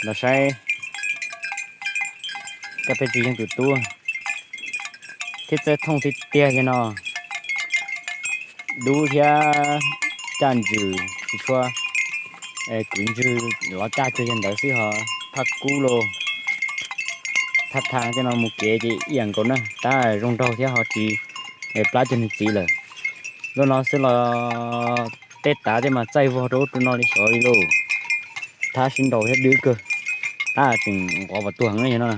Los saib koj peb txiv yeej tus tub thiab txawj thooj tiag tiag li no. Dub thiab caj ntsws tsis tshua kwv ntswg, lov caj cuag yawg ntawd xwb ho. Phaj kub los thaj tha tej no mus kev ces ib yam nkaus na, tab zoo nraug thiab ho tsis plab cuag nws txiv lawm. Lub no xwb los tej tav tej mas txaij vog rau ub rau no li xyov li lauj. Thab sib nraus thiab dwb kawg, tab tseem nqov pas tuag heev yog no.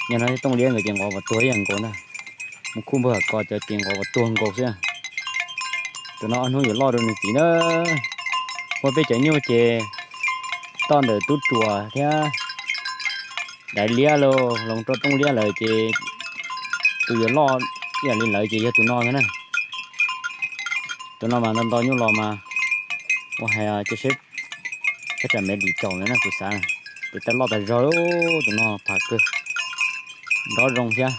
Yog no thiab Tooj Liab nkawd ces nqov pas tuag ib yam nkaus na. Mus khuj npawg Ham Kos cov ces nqov pas tuag nkaus xwb. Tus no ob hnub yuav loj rau nws txiv na. Muaj peb cov nyuj ces toj ntawm Tub Ruam thiab Daiv Liab los los rau Tooj Liab lawm ces tus yuav loj ib yam li lawv ces yog tus no ntag na. Tus no mas nto nto nyuj los mas ua hais cia seb, tab tsam me dim tsaus ntawd na kuv xav. Ces tau loj tas zog, tus no pham kawg, nrov zoo thiab.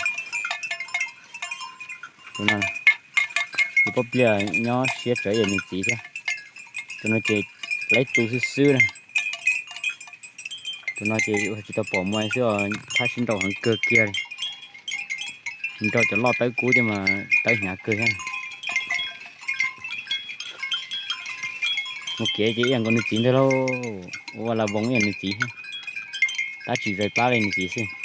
Tus no, tus poj pliag nyob siab tsawv ib yam nws txiv thiab. Tus no ces laib tu xwb xwb na. Tus no ces tsis tau pom muaj xwb os, thab sib nraus heev kawg kiag li. Nrog cov loj tawb kub thiab mas tawb hnyav kawg thiab. Mus kev ces ib yam nkaus nws txiv ntag lauj, ua la voos ib yam nws txiv thiab, tab tsis zais plab li nws txiv xwb.